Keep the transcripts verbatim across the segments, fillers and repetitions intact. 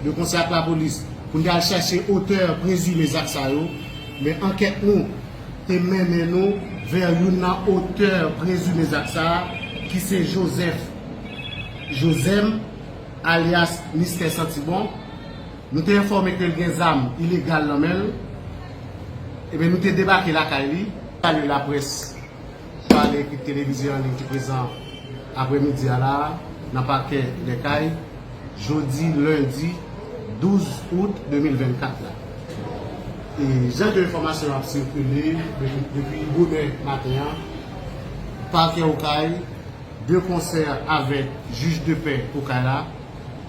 de konsè ak lapolis pou n te al chèche otè prezime zak sa yo, men ankèt nou te mennen nou vè youn nan otè prezime zak sa a, ki se Joseph Josem, alyas Mistè Santibon. Nou te enfòme ke l gen zam ilegal nan men l. Ebyen, nou te debake lakay li. Salye laprès, pa de ekip televize an liy ki prezan aprèmidi a la a nan pakè Dèkay, jodi lendi douz out de mil vennkat la. E jan ke enfòmasyon yo ap sikile depi, depi bonè maten an, pakè Okay, de konsè avèk jij de pè Okay la,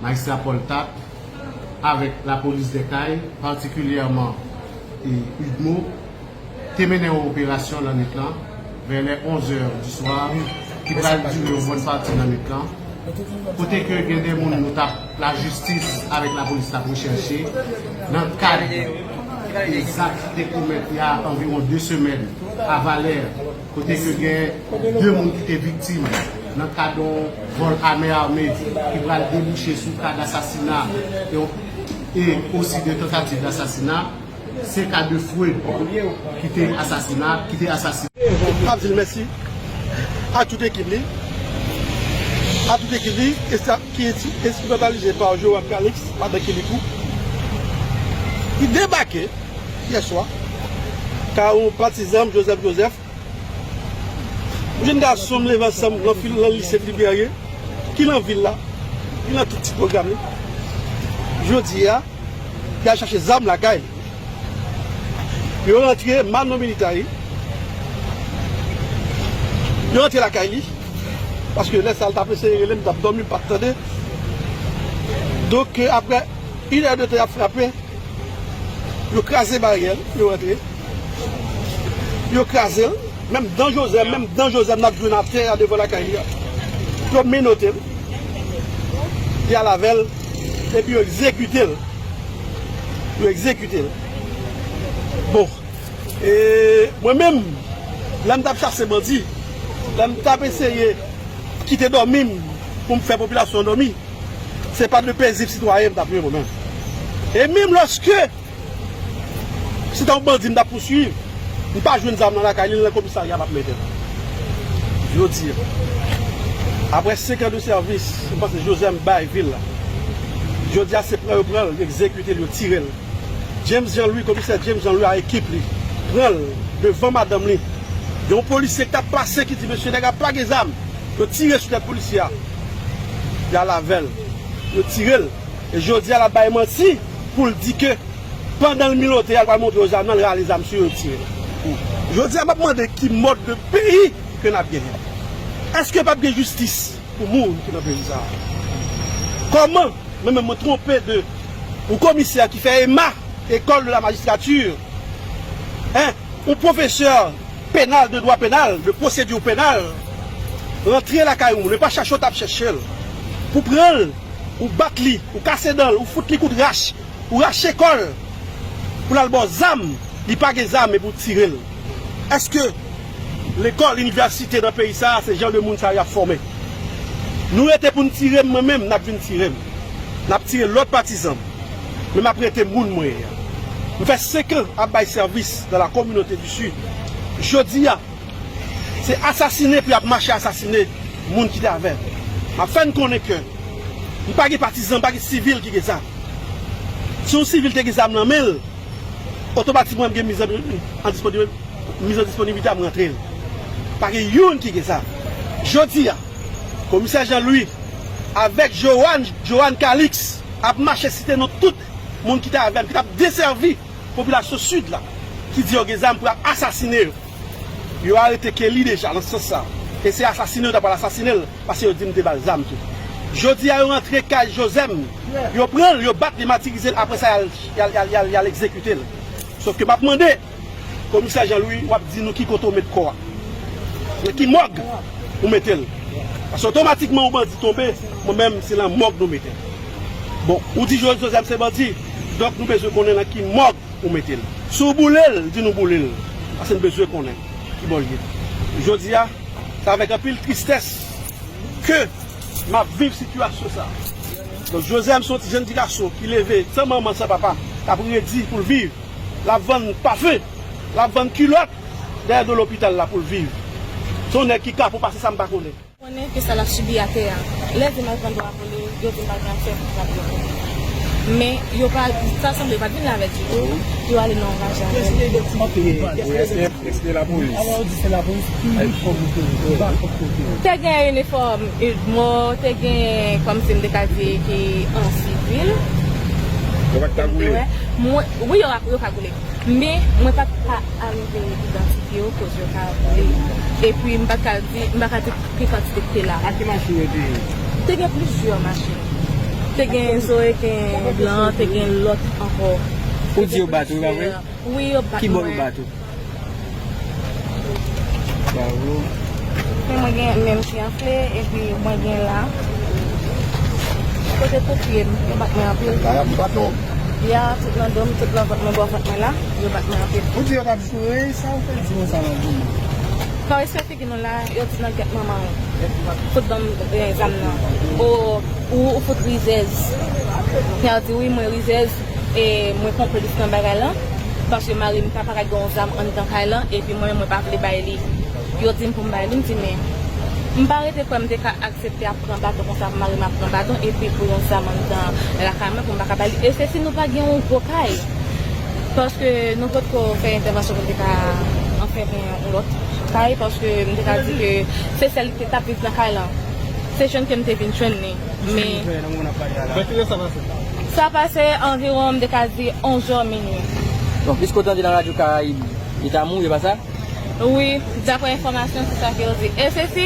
majistra Paul Tap, avèk lapolis Dèkay, patikilyèman e UDMO, te mennen yon operasyon lannwit lan, vè lè onzè di swa, ki pral dire yon bòn pati lannwit lan, kote ke gen de moun nou t ap, lajistis avèk lapolis t ap rechèche, nan kad de zak ki te komèt y a anviwon de semèn a Valè, kote ke gen de moun ki te viktim nan kad yon vòl a men ame ki pral debouche sou ka dasasina e, e osi de tantativ dasasina. Se ka de Freud ki te asasina, ki te asasine. M ap di l mèsi a tout ekip li, a tout ekip li, esta-, ki esti-, enstrimentalize pa Johan Calix, madan Kilikou, ki debake yè swa, ka yon patizan m, Joseph Joseph, yon jenn gason m leve ansanm nan fil, nan lise Philippe Guerrier, ki nan vil la, ki nan tout ti pwogram li. Jodi a, y al chache zam lakay li. Yo rantre mano militari. Yo rantre lakay li. Paske lè sa a, l t ap eseye rele m, m t ap dòmi, m pa t tande. Donk, apre inè de tan y ap frape, yo kraze baryè l, yo rantre. Yo kraze l. Menm dan Jozèf, menm dan Jozèf n ap jwenn atè a devan lakay li a. Yo menote l. Y al avè l. Epi yo egzekite l. Yo egzekite l. Bon. E mwen menm, lè m t ap chase bandi, lè m t ap eseye kite dòmi m pou m fè popilasyon an dòmi, se pa de pezib sitwayen m t ap ye mwen menm. E menm lòske se ta yon bandi m t ap pouswiv, m pa jwenn zam nan lakay li, l nan komisarya m ap mete l. Jodi a, apre senk an de sèvis, m panse Jozèf bay vil la. Jodi a, se pran yo pran l, yo egzekite l, yo tire l. James Jean Louis, komisè James Jean Louis a ekip li, pran l devan madanm li. Gen yon polisye ki t ap pase ki di, "Mesye, nèg la pa gen zam." Yo tire sou tèt polisye a. Y al avè l. Yo tire l. E jodi a, l ap bay manti pou l di ke pandan l minote a, l pral montre yo zam nan, l rale zam sou yo, yo tire l. Jodi a, m ap mande ki mòd de peyi ke n ap genyen. Èske p ap gen jistis pou moun ki nan peyi sa a? Kòman mwen menm mwen twonpe de yon komisè ki fè EMMA, École de la Magistrature, en, yon pwofesè penal, de dwa penal, de pwosedi penal, rantre lakay yon moun, e pa chache w t ap chèche l, pou pran l, ou bat li, ou kase dan l, ou fout li kout rach, ou rache kò l, pou l al ba w zam, li pa gen zam, epi w tire l. Èske lekòl, inivèsite nan peyi sa a, se jan de moun sa yo y ap fòme? Nou rete pou n tire m, mwen menm, n ap vin tire m. N ap tire lòt patizan m. Men m ap rete moun mwen ye a. M fè senk an ap bay sèvis dans la communauté du Sud. Jodi a, se asasine pou y ap mache asasine moun ki te avè m. M ap fè n konnen ke m pa gen patizan, m pa gen sivil ki gen zam. Si yon sivil te gen zam nan men l, otomatikman m gen miz an, an disponibil, miz an disponibilite a, m rantre l. Pa gen youn ki gen zam. Jodi a, komisè Jean Louis avèk Johan, Johan Calix ap mache site non tout moun ki te avè m, ki t ap desèvi popilasyon Sid la, ki di yo gen zam pou y ap asasine yo. Yo arete Kelly deja nan sans sa. E se asasine yo ta pral asasine l, paske yo di m te ba l zam tou. Jodi a, yo rantre kay Jozèf, yo pran l, yo bat li, matirize l, apre sa, y al, y al, y al, y al, y al egzekite l. Sòf ke m ap mande, komisè Jean Louis, w ap di nou ki kote w met kò a. Nan ki mòg ou mete l. Paske otomatikman yon bandi tonbe, mwen menm, se nan mòg nou mete l. Bon, ou di Jozèf se bandi, donk nou bezwen konnen nan ki mòg ou mete l. Si w boule l, di nou boule l. Paske n bezwen konnen ki bò l ye. Jodi a, se avèk anpil tristès ke m ap viv sitiyasyon sa a. Donk, Joseph se yon ti jèn ti gason ki leve san manman, san papa, k ap redi pou l viv. L ap vann pafen, l ap vann kilòt dèyè do lopital la pou l viv. Se yon nèg ki kapon pase sa m pa konnen. Konnen ke sa l ap sibi atè a. Lè di m al pran dwa pou li, yo di m pa gen aksè pou m pran dwa. Men, yo pa, sa sanble yo pa t vin la avè ditou, yo ale nan yon raje avè l. Èske, èske, èske lapolis? Te gen inifòm, mwen te gen kòmsi m te ka di ki an sivil. Yo pa t ka goule? Mwen, wi, yo pa, yo pa goule. Men, mwen pa t ka arive idantifye yo koz yo ka goule. Epi, m pa t ka di, m pa ka di ki kantite ki te la. Ak ki machin yo te ye? Te gen plizyè machin. Te gen Zoe, gen blan, te gen lòt ankò. Ou di yo bat ou, pa vre? Wi, yo bat mwen. Ki bò yo bat ou? Bravo. Men mwen gen men m ki anfle, epi mwen gen la. Kote tou pye m, yo bat mwen anpil. Kaya m bat ou. Ya, tout nan do m, tout nan vant mwen, bò vant mwen la, yo bat mwen anpil. Ou di yo t ap joure, sa ou fè di konsa nan do m? Pa respè figi nou la, yo di nan gèt manman w. Fout ban m, eh, zam nan. Ou, ou, ou fout rizèz. Kaya di wi, mwen rizèz. E mwen konplis nan bagay lan, paske mari m ta pa ka gen yon zam anndan kay lan, epi mwen menm mwen pa vle bay li. Yo di m pou m bay li, m di men, m pa rete kwè m te ka aksepte ap pran baton konsa pou mari m ap pran baton, epi pou yon zam anndan lakay mwen pou m pa ka bay li. E se si nou pa gen yon gwo kay, paske nou potko fè entèvansyon pou n te ka anfèmen yon lòt kay, paske m te ka di ke se sèl ki t ap viv nan kay lan. Se jwenn ke m te vin jwenn li. Men, sa pase anviwon, m te ka di onz è minui. Donk, piske w tande nan Radyo Karayib, li ta mouri, e pa sa? Wi, daprè enfòmasyon, se sa ke yo di. E se si,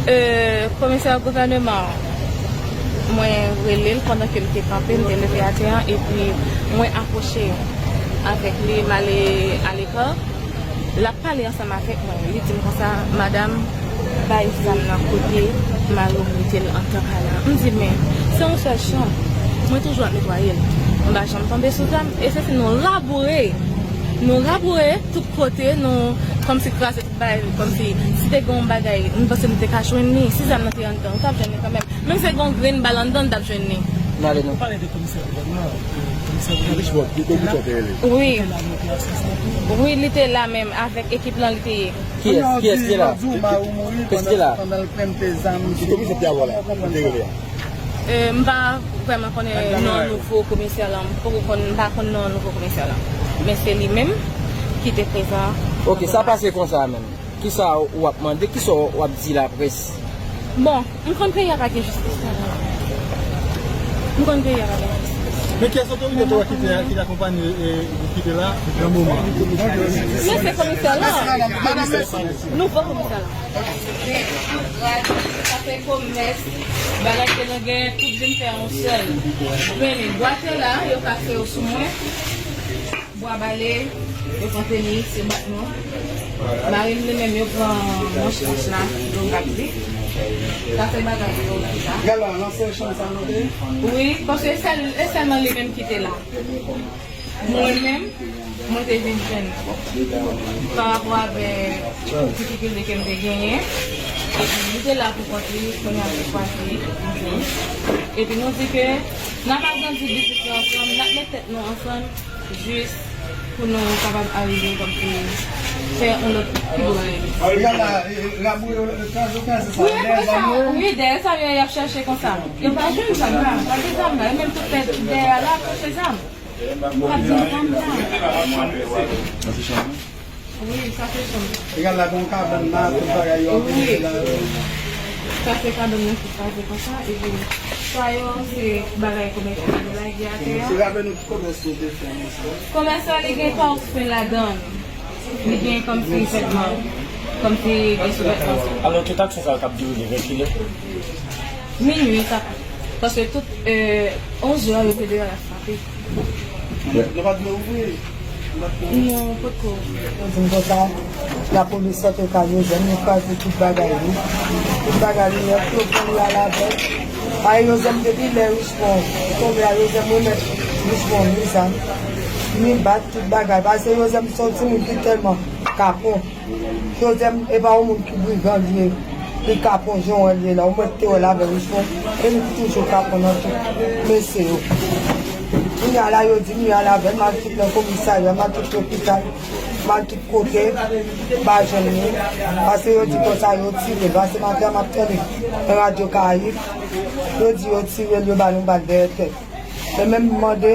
e, komisè gouvèneman an, mwen rele l pandan ke m te kanpe, m te leve atè an, epi mwen apwoche avèk li, m ale alekò. L ap pale ansanm avèk mwen. Li di m konsa, "Madanm, bay zam nan kote mari w mete l anndan kay la." M di, "Men, se yon sèl chanm. Mwen toujou ap netwaye l. M pa janm tonbe sou zam." E se si nou laboure. Nou laboure tout kote, nou kòmsi kraze tout bagay, kòmsi si te gen yon bagay, m panse nou te ka jwenn li. Si zam nan te anndan, nou t ap jwenn li kanmenm. Menm si te gen yon grenn bal anndan, n t ap jwenn li. N ale non. Pale de komisè gouvènman, komisè gouvènman. Richmond, ki komisè te rele? Wi. Wi, li te la menm, avèk ekip lan li te ye. Kiyès, kiyès ki te la? Kiyès ki te la? Ki komisè te avè w la? Ki te rele a? E, m pa vrèman konnen non nouvo komisè lan. M poko konn, m pa konn non nouvo komisè lan. Men se li menm ki te prezan. Ok, sa pase konsa menm. Kisa w ap mande? Kisa w ap di laprès? Bon, m konn peyi a pa gen jistis la. M konn peyi a pa gen jistis. Men kiyès otorite te wè ki te, ki te akonpanye, e, ki te la nan moman an? Men se komisè lan. Nouvo komisè lan. Sa fè komès, bagay ke nou gen tout vin fè yon sèl. Men bwa te la, yo kase yo sou mwen. Bwa bale, yo pran tenis, yo bat nou. Mari m li menm, yo pran manch manch la, yo bat li. Sa se bagay yo konsa. Gala, nan sèl chanm sa nou te? Wi, paske sèl, e sèlman li menm ki te la. Mwen menm, mwen te vin jwenn pa rapò avèk difikilte ke m te genyen. Epi li te la pou kont li, kounye a se chwazi li vin jwenn. Epi nou di ke n ap agrandi biznis la ansanm, n ap met tèt nou ansanm. Jis pou nou kapab arive kòmsi fè yon lòt pi gwo bagay. Gala, e, e, laboure yo, yo kraze, yo kraze sa. Wi, dèyè zam yo, wi, dèyè zam yo, y ap chèche konsa. Yo pa jwenn zam la, pa gen zam la. Yo menm tout fè dèyè a la, chèche zam. Pa gen zam la. Nan se chanm nan? Wi, sa se chanm. Gala, gon kabann la, tout bagay yo ap mete la. Sa se kabann nan ki kraze konsa, epi sa yo, se bagay komèsan yo lage atè a. Se raple nou ki komès nou te fè, non, sa? Komès la, li gen pòsfè ladan l. Li gen kòmsi vètman, kòmsi gen souvètman. Alò, tout aksyon sa yo t ap dewoule vè kilè? Minui, sa. Paske tout, e, onz è, yo te deyò la frape. Nou pa t vle ouvri. Nou potko. Yo di m konsa, lapolis sòti kay Jozèm, yo kraze tout bagay li. Tout bagay li nèt, yo pran li al avè l. A Jozèm depi lè Richmond tonbe a Jozèm remèt Richmond li zam. Ni bat tout bagay. Paske Jozèm se yon timoun ki tèlman kapon. Jozèm, e pa yon moun ki brigan li ye. Li kapon jan w wè l ye la, ou mèt te wè l avè w, wi, fò. E li toujou kapon nan tout mesye yo. Kounye a la, yo di m yo al avè l, m al tout nan komisarya, m al tout lopital, m al tout kote, m pa jwenn li. Paske yo di konsa yo tire l. Paske maten an m ap tande nan Radyo Karayib, yo di yo tire l, yo ba l yon bal dèyè tèt. Men menm m mande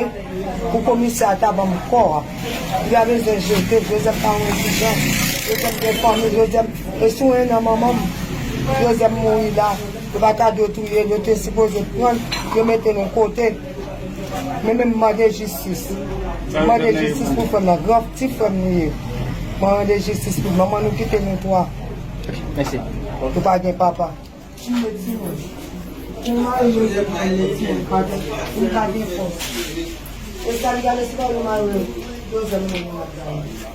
pou komisè a ta ban m kò a. Li pa bezwen jete, Joseph pa yon endijan. Joseph gen fanmi, Joseph, e sou en an manman m, Joseph mouri la. Yo pa ta dwe touye l, yo te sipoze pran l, yo mete l yon kote. Men menm m mande jistis. M mande jistis pou frè m nan, gran ti frè m li ye. M mande jistis pou manman nou kite nou twa. Mèsi. Nou pa gen papa. Ti medsin, ou marye, ou pa gen medsin, ou pa gen, ou pa gen fòs. E sa li gade si pa yo marye, yo zèm nan yon ap gade.